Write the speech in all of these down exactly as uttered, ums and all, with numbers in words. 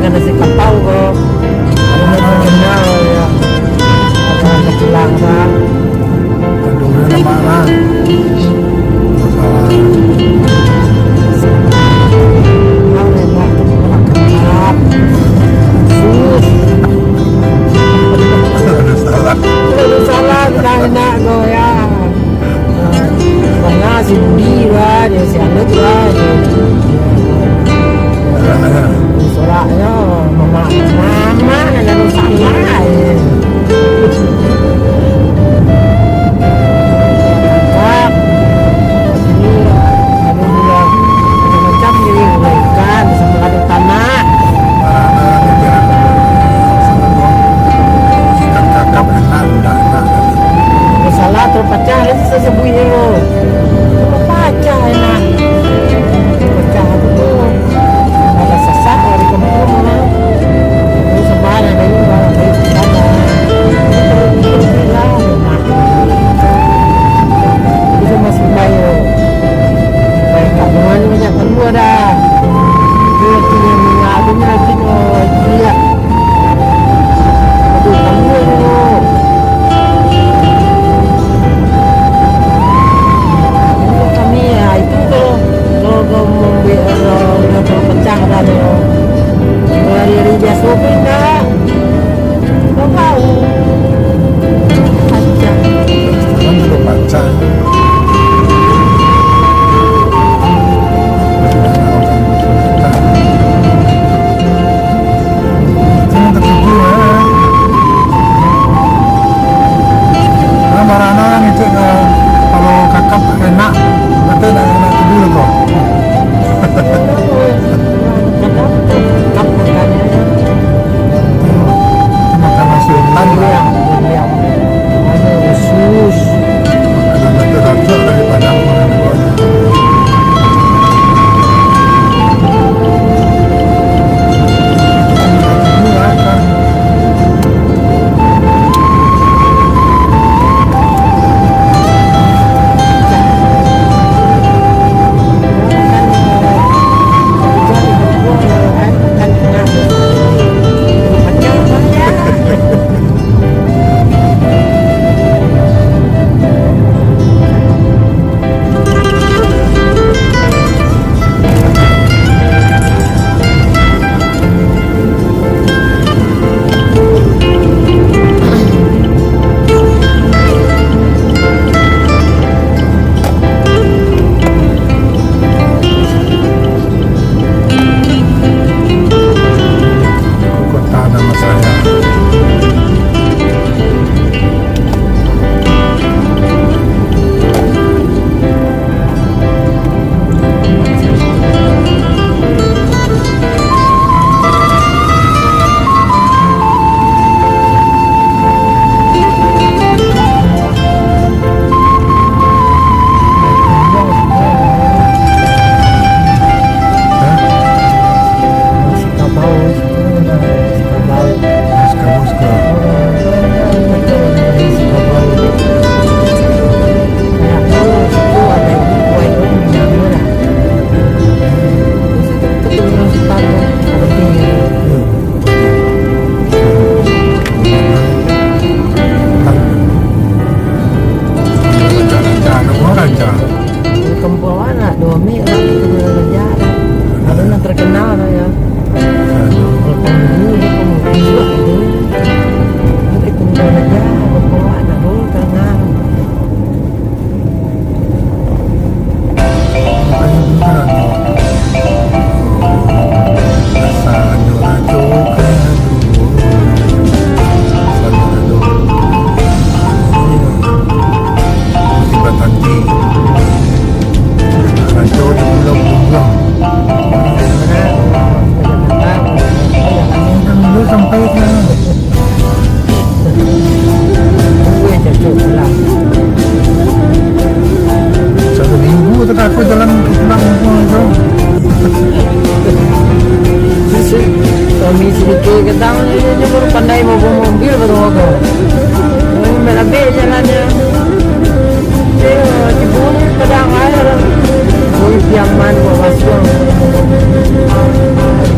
Kan nasi kapau ko. Kalau nggak terkenal, ya. Apa, nggak pulang, Bang? Aduh, ya, Bang, ah. Masalah. Bang, enak tuh, makan. Sus. Aduh, salah. Aduh, salah, bilang enak ko, ya. Pernah si Budi lah, dia si Alex lah, dia. Sorak-soraknyo, mamak, mamak nan ado salah, eh. Tangkap. Ini ado gula, macam-macam ni, gula ikan, sama ado tanak. Ikan kakap enak, ndak enak. Salah tu pacah, lah sabuik tu. Pacah enak. Pacah tu tu. Ada sasak dari kampung lah. Terus sebar ada ni, barang baik sana. Terus, terus lah, enak. Itu masih baik tu. Baik, kat rumah ni banyak telur dah. Itu yang tinggal minyak tu ni rajin, oh, itu ya. Aduh, kamu ni, oh. Aduh, kami, ya, itu kalau, kalau kau membuat, kalau, kalau pecah dah tu. Kalau hari-hari biasa pun enggak. Kau tahu. Pacah. Sekarang sudah pacah. Itu yang ketiga, eh. Nah, barana ngecek, eh, kalau kakap enak, kata dak enak tidur ko. Makan nasi hutan lah. Anu, usus. Makanan rancak-rancak dari Padang, makan buah. Kota nama saya. Kampuang anak dua mik lah, itu dulu kerja. Ada yang terkenal lah ya. Kalau kamu dulu, dia kamu dulu, itu dulu kerja, kampuang anak dulu terkenal. Sampai ke Gue cacok pulang. Satu minggu tu aku jalan pulang kampung tu. Suami sedikit ketang, dia baru pandai bawa mobil, baru apa. Ini malah bek jalannya. Dia timbul padang air. Gue piaman, gue masuk.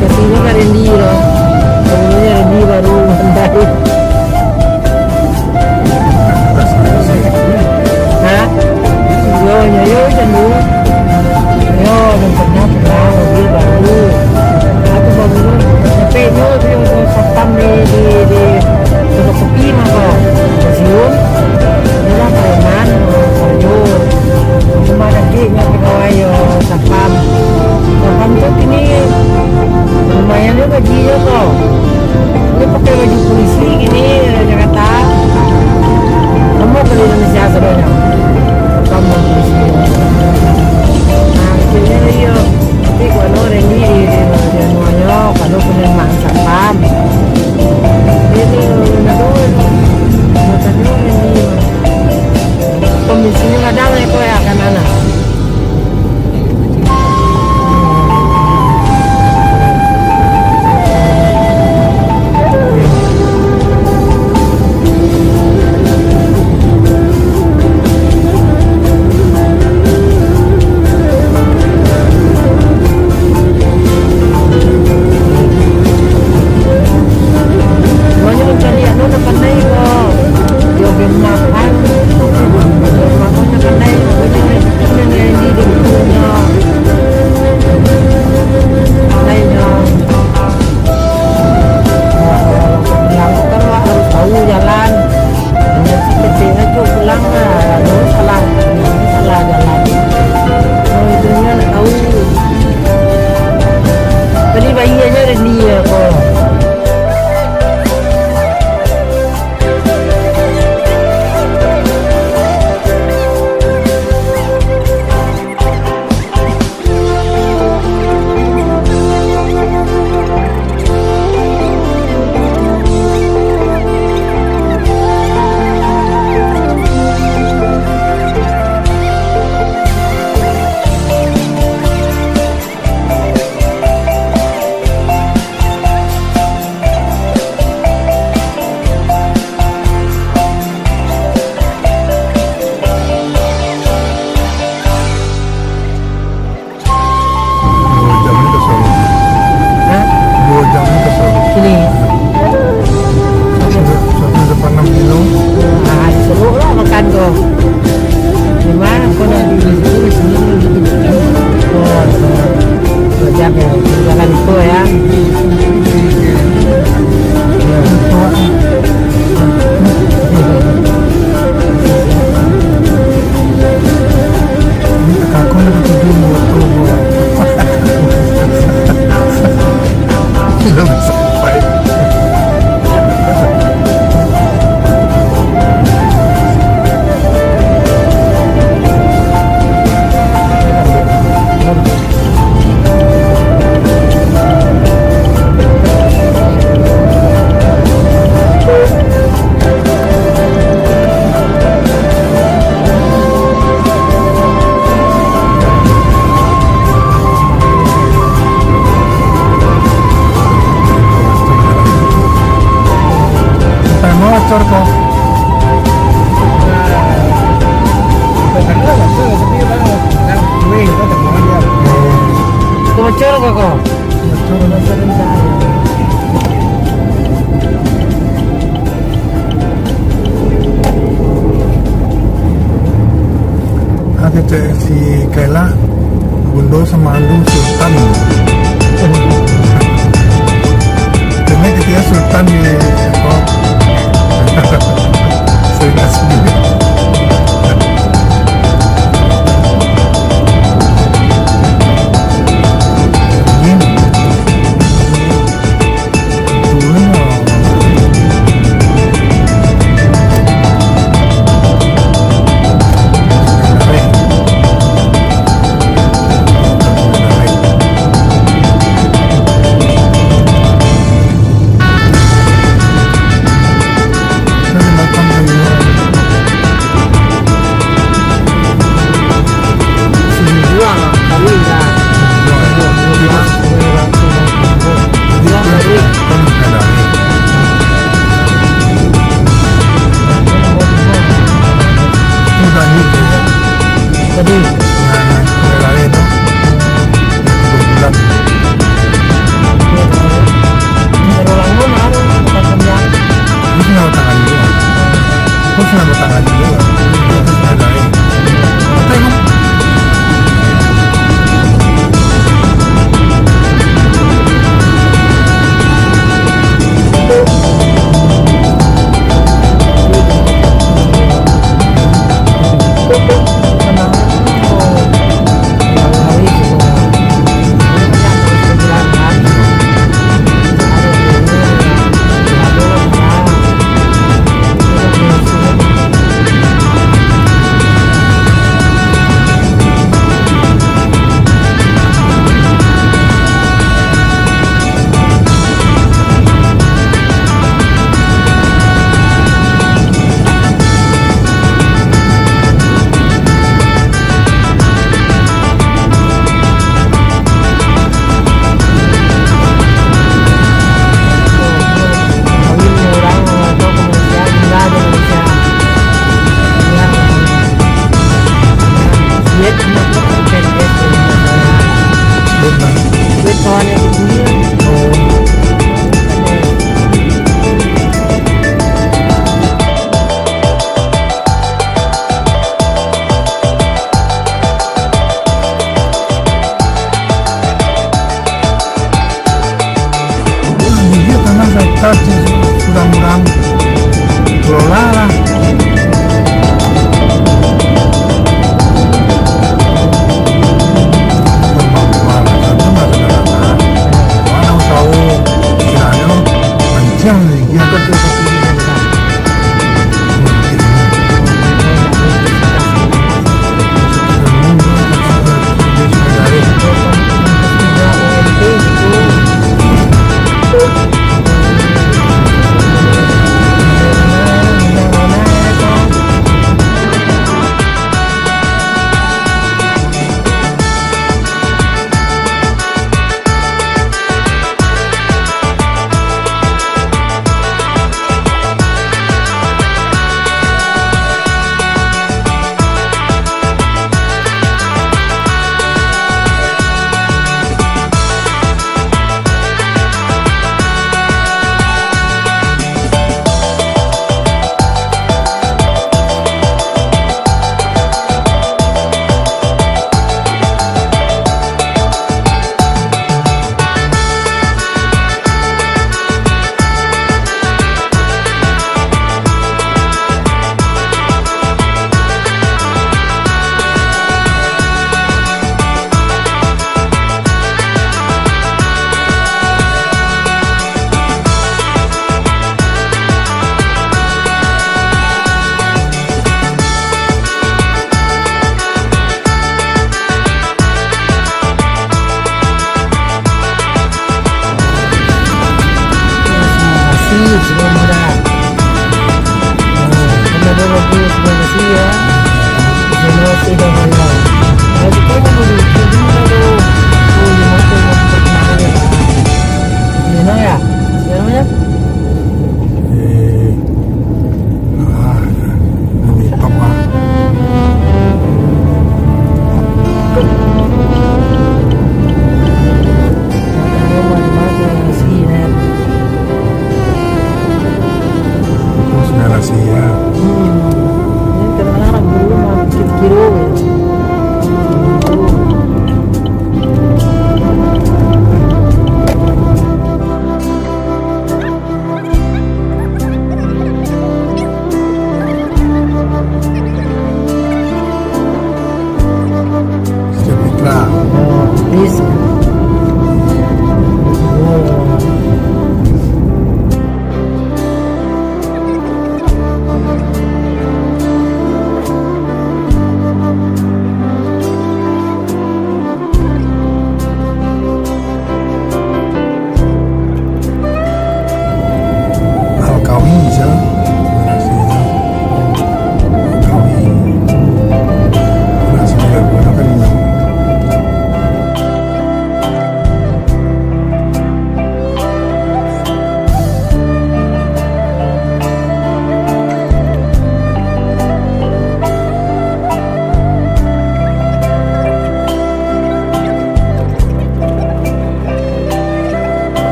Kasihnya kan Randy tu. Yang dia bajinyo ko. Dia pakai baju polisi gini, Jakarta. Lamo kali Indonesia sadonyo. Kamu polisi. Nah, akhirnya dia, tapi kalau Randy di, di, di, di, kalau kena mak satpam. Dia ni, nak tahu, nak tahu Randy. Komisinya kadang iko ya, kan, anak. Banyak mancari anu, dah pandai ko. Yo, bemakan. Makan dah pandai. Ini, ini, ini, ini, ini. Pandai nyo. Pulang kan, wak, harus tahu jalan. Kecil aja pulang lah, lalu salah, salah jalan. Oh, itu nyo nak tahu. Tadi bayi aja ada dia ko. Dua jam ni ka Solo. Hah? Dua jam ni ka Solo. Sini. Satu, satu delapan enam kilo. Ah, seru lah makan tu. Memang aku nak di sini, sini. Oh, dua jam ya. Jalan itu ya. Ya. Sampai mau bocor ko. Ko bocor ko, ko? Bocor. Ah, kecek si Kaila, Bundo sama Andung Sultan. Kena ketika Sultan di, apa? Seringas sendiri. Ini. Tadi. Terlalu lama, makan kenyang. Ini tinggal tangan dulu. Kok cuma bertahan dulu? Ada, eh. Apa emang? Tapi sudah murang, kelola lah. Kemampuan, karena masyarakat, mana tahu, kiranya mancing lagi.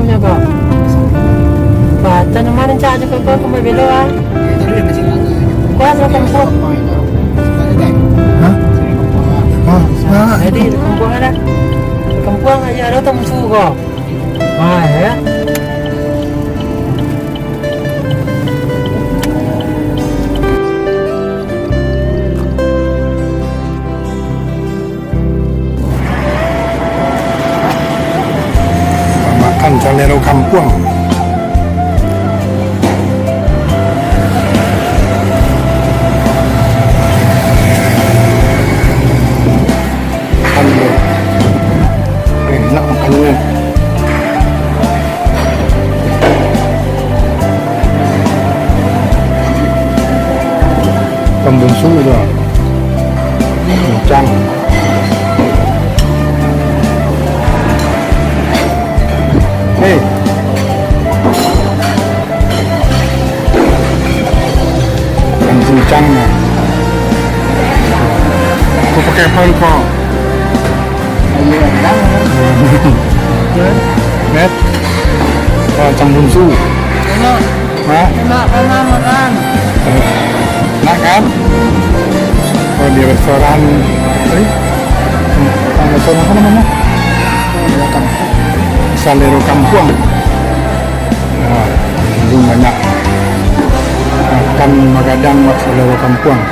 Nyo ko. Wah, tu nama rancak je ko, ko, ko belok ah. Kuat lah kampuang. Hah? Ah, ah. Jadi, kampuang ada. Kampuang aja ada tamu suruh ko. Ah, ya. Makan calero kampuang. Makan, bro. Enak makannyo. Ikan bunsu tu. Kencang. Hei. Ikan cincang ni. Aku pakai apa kau? Net. Oh, ikan bunsu. Enak. Hah? Enak, enak makan. Enak kan? Oh, di restoran, eh, restoran apa namanya? Calero Kampuang. Nah, ini banyak makan magadang buat calero kampuang.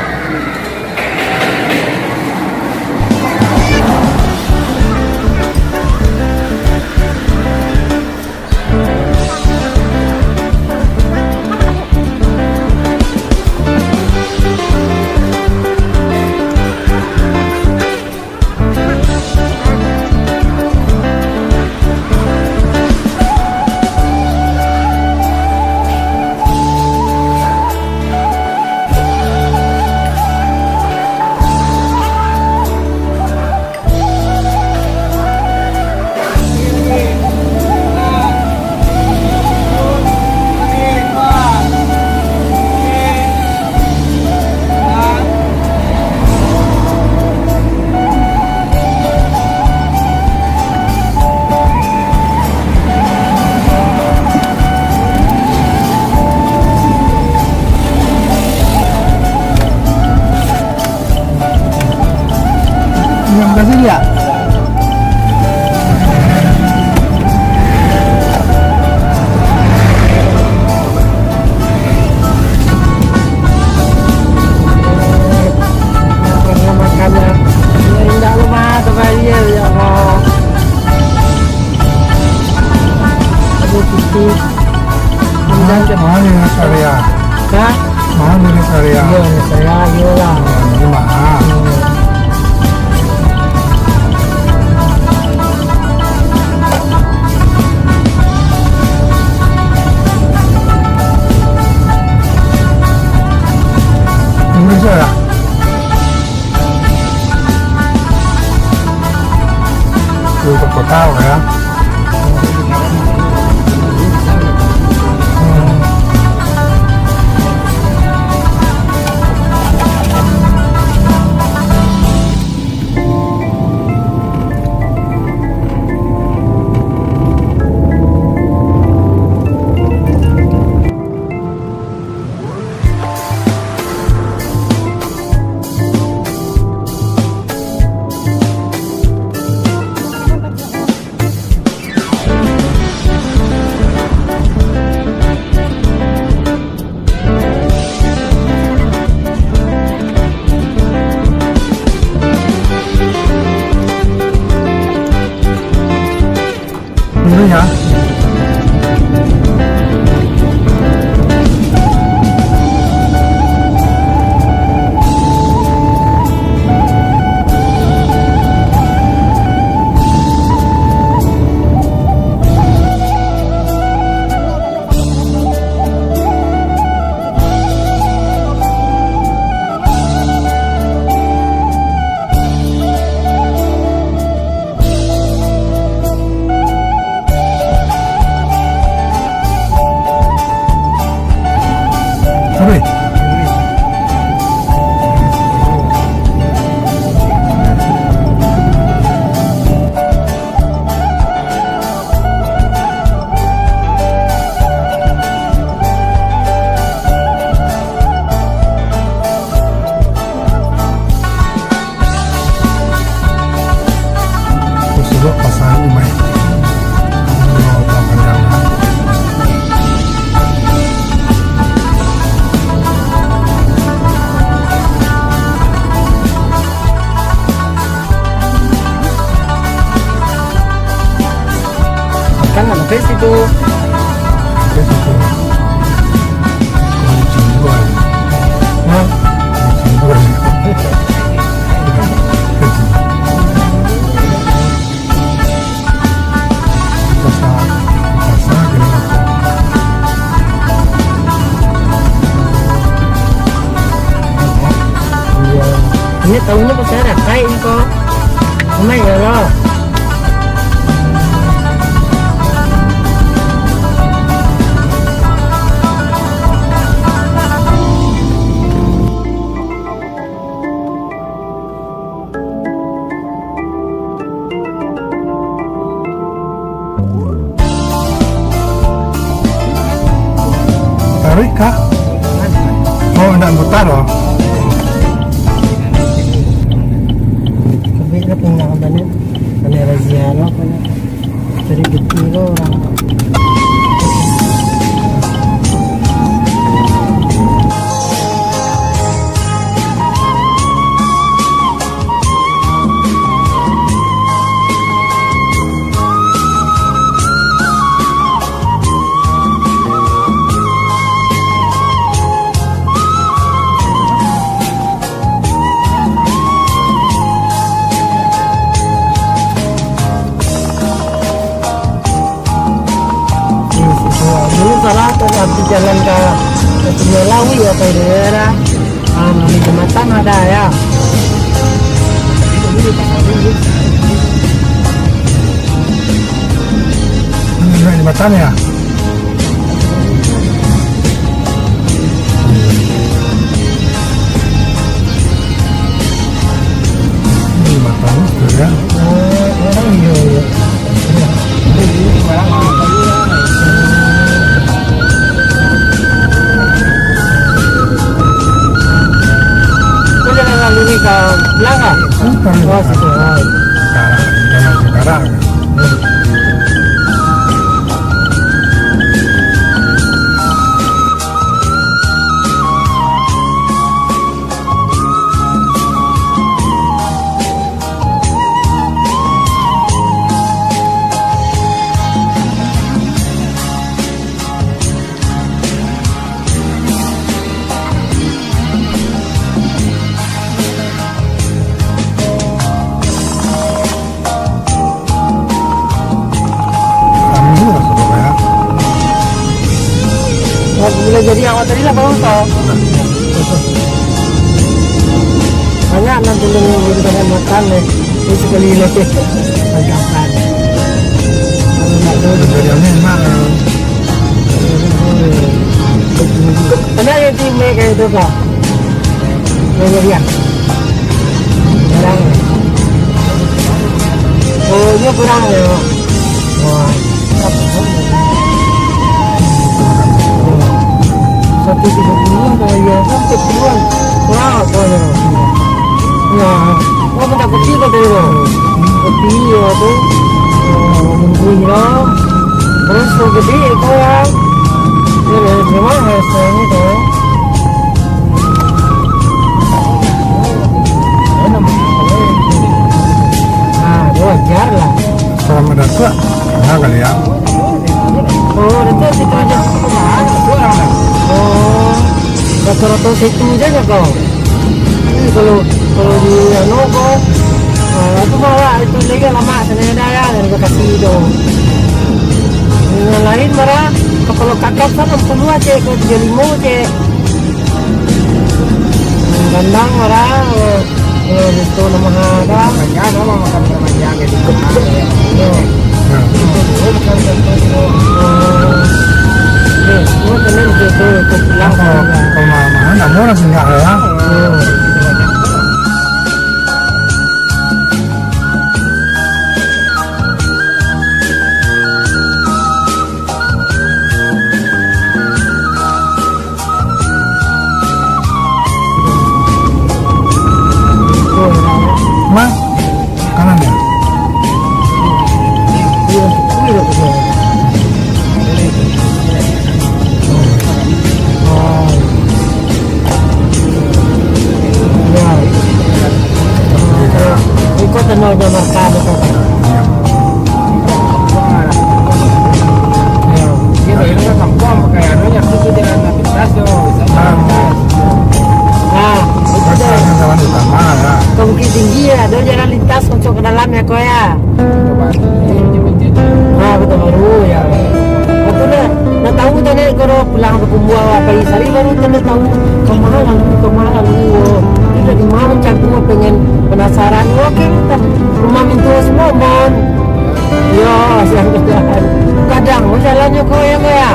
Yang kasih lihat. Karena makannya, ya, indah lu mah, terbayar, ya Allah. Aduh, putih. Mahal, mahal ni rest area. Hah? Mahal ni rest area. Iya, rest area, iyalah. Oh, ini mahal. Hmm. Indonesia ya? Lu toko tahu ya. Tahunyo pasti ado kai ko. Umai yo lo. Tarik kah? Oh, nak mutar loh. Tapi dia punya apa ni? Kena razia lo apa ni? Jadi bukti lo orang. Dulu salah tu, tapi jalan ka, ka Sungai Lawi apa itu daerah. Ah, di jembatan ada ya. Hmm, ini jembatan ya? Ini jembatan ya? Oh, oh, iya, iya. Kau jalan lalu ni ka Langah? Bukan. Oh, situ. Oh. Sekarang, jangan sekarang. Kami ni rasa berbayar. Bila jadi awak tadi lah baru tahu. Banyak nan tulung yang boleh banyak makan deh. Ini sekali lagi. Tangkapan. Kalau nak tahu. Dari Amin, Mak. Ada yang tim kayak itu, Kak? Yang jadi, ya? Kurang. Oh, ini kurang, ya. Wah. Satu tiga puluh kalau iya kan, empat puluhan. Wah, apa ya? Wah, oh, minta kopi kata dia. Kopi ya tu. Oh, mungkin lah. Terus kau gede kau ya. Ya, ya, terima kasih tu. Ah, dia wajar lah. Selamat datang. Nah, kali ya. Oh, datang situ aja. Oh, rata-rata situ aja kau. Ini kalau, kalau di anu kau, ah, itu malah itu lagi lama sana ada ya, dari Bekasi itu. Yang lain marah, kalau kakak kan enam puluh aja, kalau tiga lima aja. Gandang ada, eh, eh, itu nama ada. Panjang, nama makan panjang jadi. Yo. Nah. Oh, bukan contoh itu. Eh, semua kena itu, itu, itu pulang. Kalau, kalau mahal, mahal, nak murah sih, enggak, ya? Yo. Mas, kanan ya? Iya, iya, iya. Oh. Ya. Iko tenor Jamarta, betul kan? Ya. Iya, ini kan kampung, pakai anunya, itu jalan pintas, yo, bisa jalan pintas. Nah, itu Bukit Tinggi ya, ada jalan lintas masuk ke dalam ya, kau ya. Ah, Kota Baru, ya. Aku nak, nak tahu tadi kalau pulang ke Kumbua apa Isari baru tu nak tahu kemana lalu, kemana lalu. Oh, Di ma mancagua, pengen penasaran. Oke, kita rumah mintu semua, mon. Yo, siang jalan. Kadang, oh, jalannyo ko yang kaya.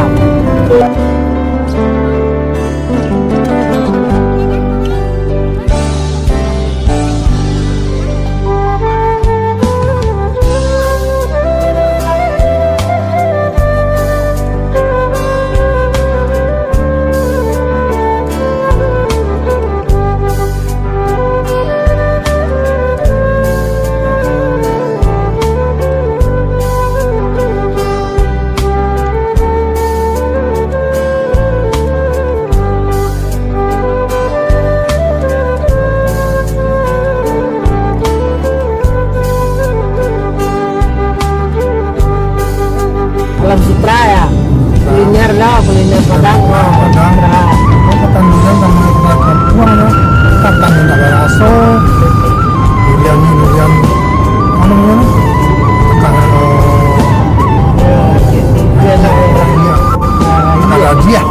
Alam Sutra ya. Kuliner lah, kuliner Padang. Wah, Padang. Sutra. Pertandingan sama Sutra Kampuang ya. Katang indak baraso. Durian ni durian. Anu ni. Tekan. Iya, iya. Iya. Tekan gaji ya.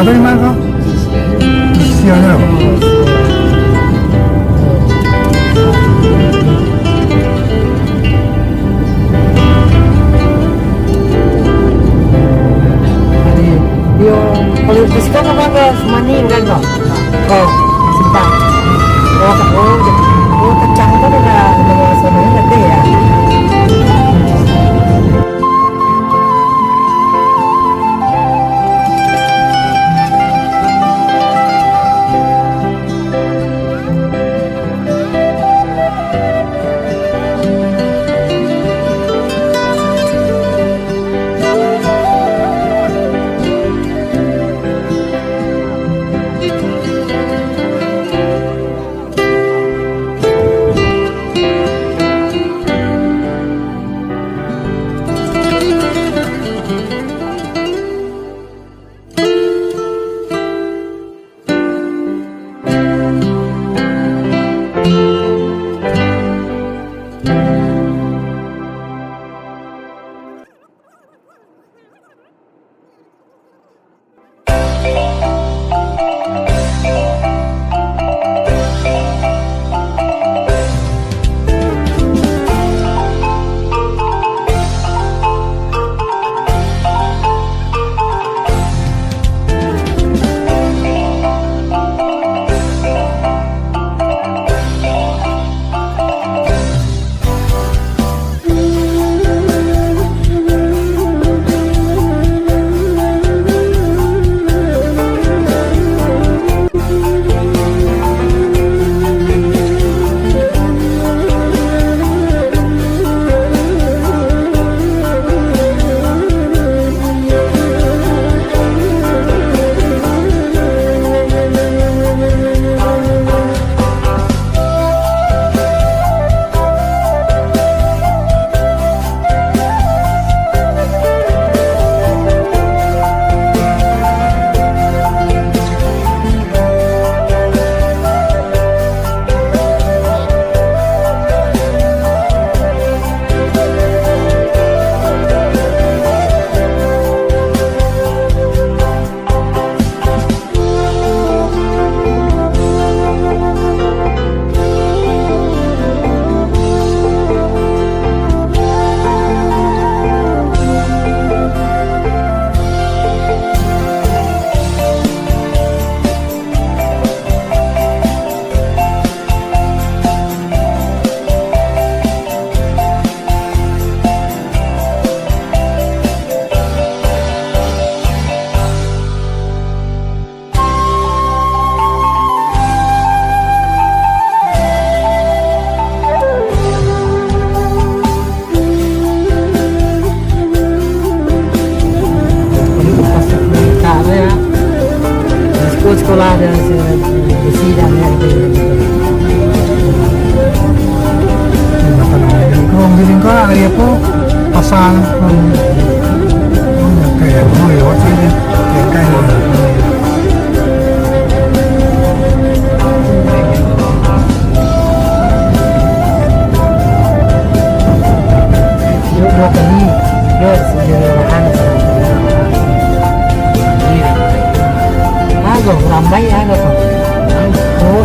Dari mana kau? Siang ya. Jadi, dia kalau diskon apa ke semani kan kau? Oh, simpan. Oh, oh, oh, kacang tu dah, dah, dah, dah, dah, ya. Sekolah dan besi dan lain-lain. Lingkong, di lingkong hari apa? Pasang. Hmm. Hmm, kayak apa ya, waktu ini? Kayak, kayak. Yo, dua kali. Yo, sendiri lahan. Aduh, ramai aduh. Oh.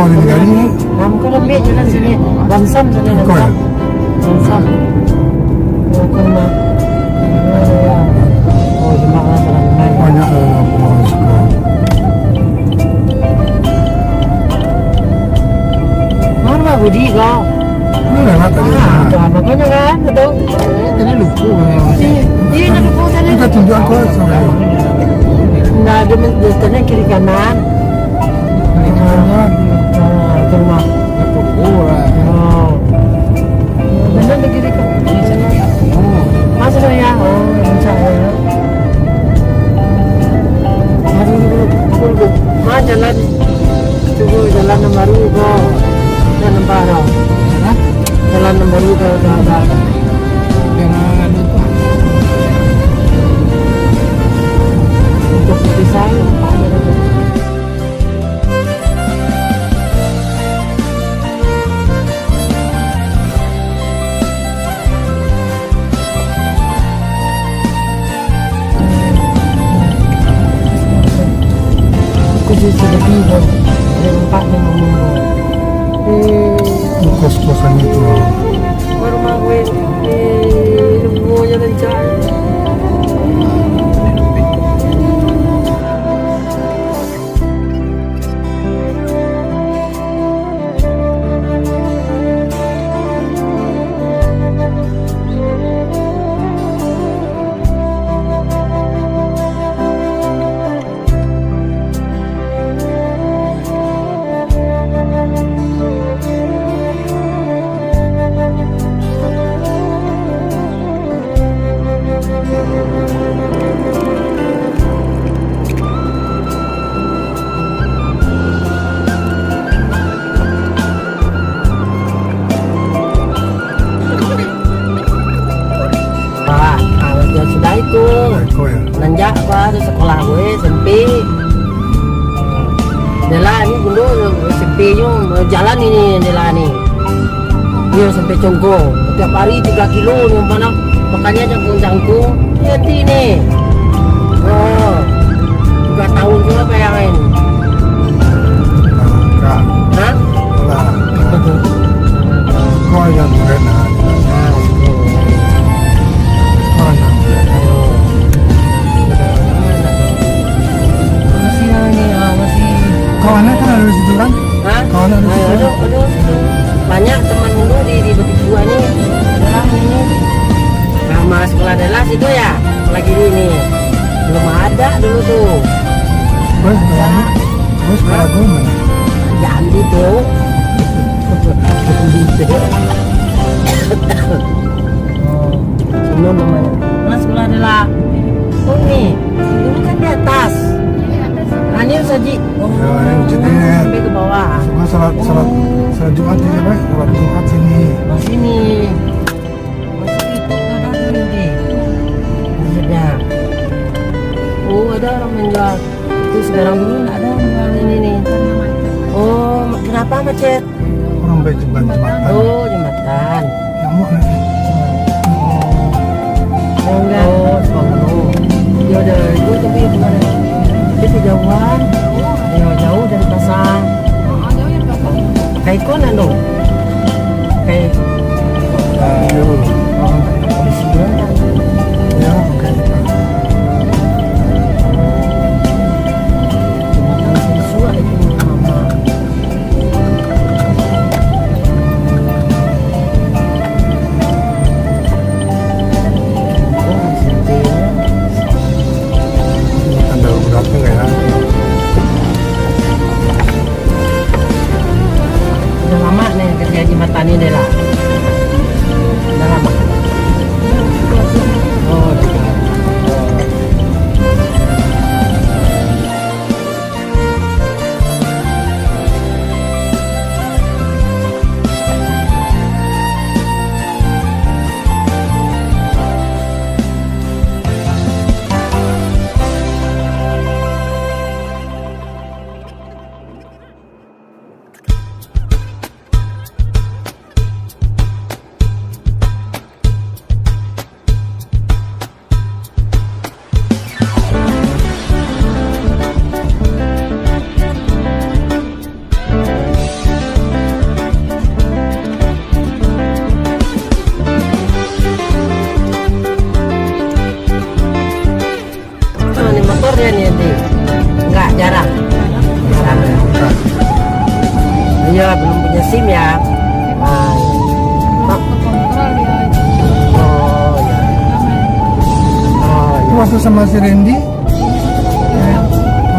Oh, ini kali ni. Nah, muka lembek jalan sini. Bansam sana, Kau ya? Bansam. Bansam. Oh, ke rumah. Oh, ya. Oh, jemaah sana, rumah. Banyak, eh, buah suka. Mana Budi kau? Ini lewat tadi. Ah, nah. Ada apa kau kan? Tahu? Eh, tadi lupa. Iya, iya, nak lupa tadi. Kita tunjuk aku sama. Nah, dia men-, dia tanya kiri kanan. Kiri kanan. Ah, itu rumah. Itu rumah. Oh. Benar di kiri kanan. Masuk ya? Oh, insya Allah. Aduh, aduh, aduh. Ah, jalan. Itu, Bu, jalan nan baru, Bu. Jalan nan baru. Hah? Jalan nan baru, Bu, Bu, Bu. Jalan anu, Pak. Untuk pisang, Pak. Aku jadi sedih, Bang. Ada empat yang ngomong, Bang. Eh. Kos-kosan itu. Rumah gue. Eh, ilmu yang lancar. Pak, ah, sudah itu. Iko ya. Nanjak apa tu sekolah gue S M P. Dela ni dulu S M P nyo jalan ini Dela ni. Iyo, sampai Congko. Tiap hari tiga kilo ni, mana makannya jangkung-jangkung. Nanti ni. Oh. Tiga tahun juga bayar ini. Kak. Hah? Lah. Kau yang kena. Nah, itu. Kau yang kena. Masih lah ni, ah, masih. Kau anak kan ada di situ kan? Hah? Kawan ada. Ah, situ. Aduh, aduh, aduh. Banyak teman dulu di, di Bukit Tua ni. Orang ini. Nah, mas sekolah adalah situ ya? Lagi ini. Belum ada dulu tu. Wes, sekolah ni. Wes, sekolah gue mana? Jambi tu. Jambi tu. Oh, sini namanya. Mas sekolah adalah. Oh, ni. Dulu kan di atas. Ah, ni saji. Oh, ya, ini masjid ni. Sampai ke bawah. Cuma salat, salat, oh, salat Jumat ni, apa? Salat Jumat sini. Oh, sini. Masjid itu ada dulu ni. Masjidnya. Oh, ada orang menjual. Itu sekarang dulu nggak ada orang jual ini ni. Oh, ma-, kenapa macet? Orang baik jembatan. Oh, jembatan. Nyamuk ni. Oh. Oh, enggak. Oh, sepuluh. Dia ada itu, tapi itu ada. Itu jauhan. Dia jauh dari pasar. Oh, jauh dari pasar. Pakai ikon anu. Pakai. Ah, iya. Oh, pakai ikon. Ya, pakai ikon. Jembatan Sisuak itu lama. Udah lama nih kerja di mata ni, Dela. Udah lama. Oh, udah lama. Oh. Ya, belum punya SIM ya? Ah, iya. Belum kekontrol dia. Oh, iya. Lama ya. Oh, iya. Waktu sama si Randy?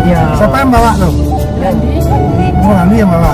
Iya. Siapa yang bawa tuh? Randy. Oh, Randy yang bawa.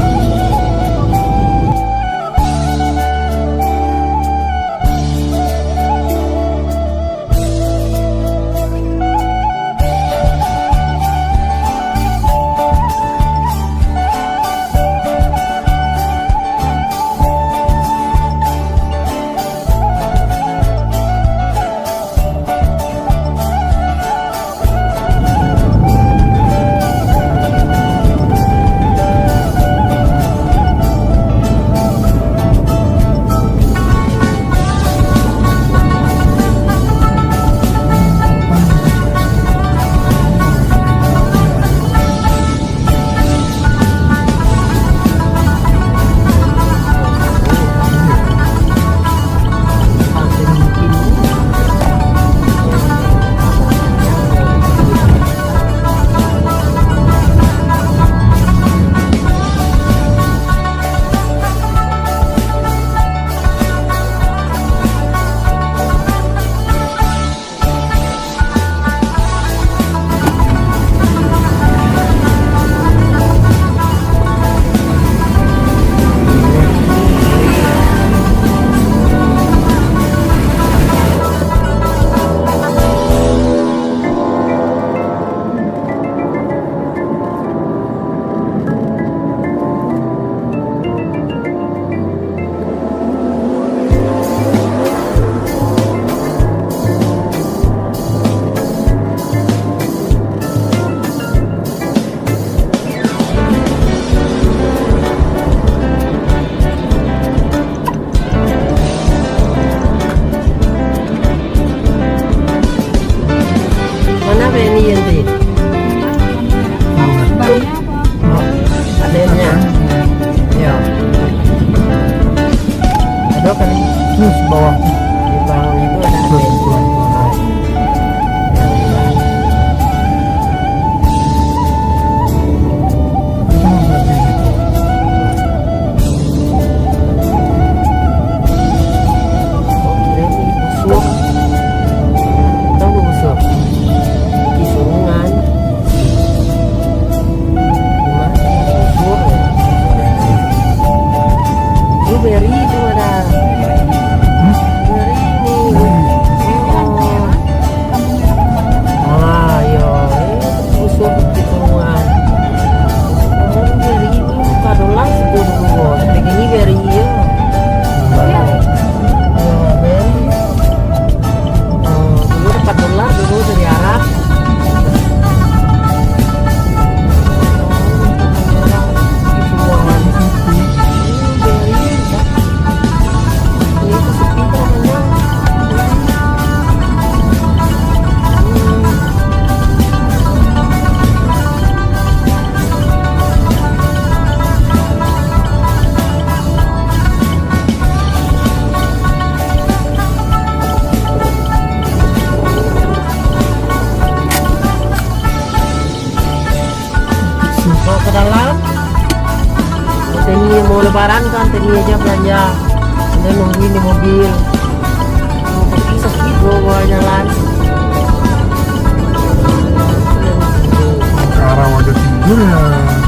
Mana Benny yang tadi? Adanya. Iya. Ada kan? Terus bawah. Di bawah itu ada. Terus, terus. Beri itu ada. Hmm? Beri ini. Oh. Ah, iyo. Eh, busur di rumah. Oh, beri itu kadolah sepuluh dulu. Begini beri iyo. Iyo, beri. Oh, dulu dapat dolar dulu dari Arab. Bawa ke dalam. Tadi mau lebaran kan, tadi aja belanja. Ada nungguin di mobil. Mau pergi sakit, mau bawa jalan. Sekarang ada tidur ya.